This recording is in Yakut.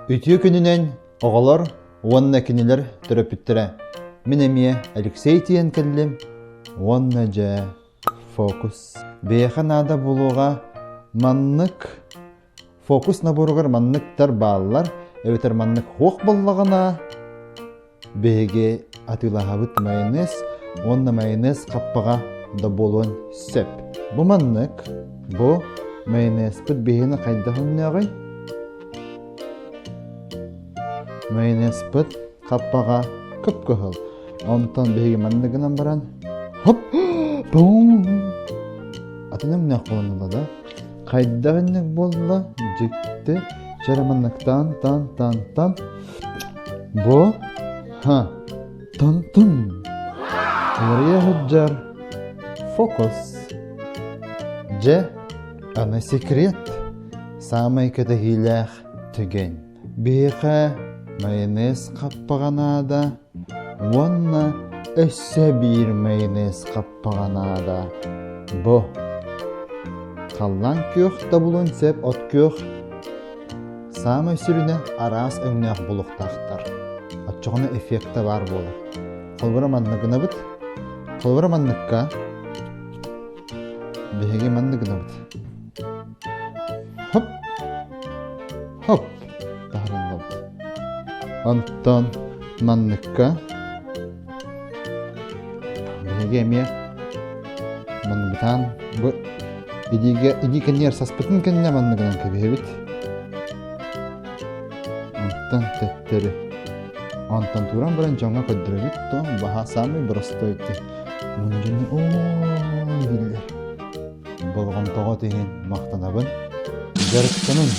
Үтүө күнүнэн оҕолор уонна кинилэр төрөппүттэрэ. Мин эмиэ Алексей тиийэн кэллим уонна дьэ фокус. Бэйэхэ наада буолуоҕа маннык фокус наборугар манныктар бааллар эбэтэр маннык хуох буоллаҕына Биһиги атыылаһабыт майонез уонна майонез хаппаҕа да буолуон сөп. Бу маннык, бу майонезпыт биһигини хайдах өҥнөөҕүй? Майонезпыт хаппаҕа кып-кыһыл. Онтон биһиги маннык гынан баран хоп бум атын өҥнөөх буолан ылла да хайдах инник буолла дьикти чэрэ манныктаан таан таан таан Бу ха тын-тын уларыйа сылдьар фокус. Дьэ, аны секрет саамай кэтэһиилээх түгэн. Биһиэхэ майонез хаппаҕа наада уонна өссө биир майонез хаппаҕа наада. Бу халлаан күөх да булуон сөп от күөх Саамай сүрүнэ араас өҥнөөх булуохтаахтар. Оччоҕуна эффектэ баар буолар. Холобура маннык гынабыт. Холобура манныкка биһиги маннык гынабыт. Хоп! Хоп! Таһараллабыт. Онтон манныкка Биһиги эмиэ манныбытаан бу илиигэ илии кэннигэр саспытын кэннэ манныгынан кэбиһэбит. Онтон төттөрү. Онтон туран баран дьоҥҥо көрдөрөбүт то баһа самый простой ти. Муну дьону оо дииллэр. Болҕомтоҕо тиһин махтанабын. Дьарыктанын.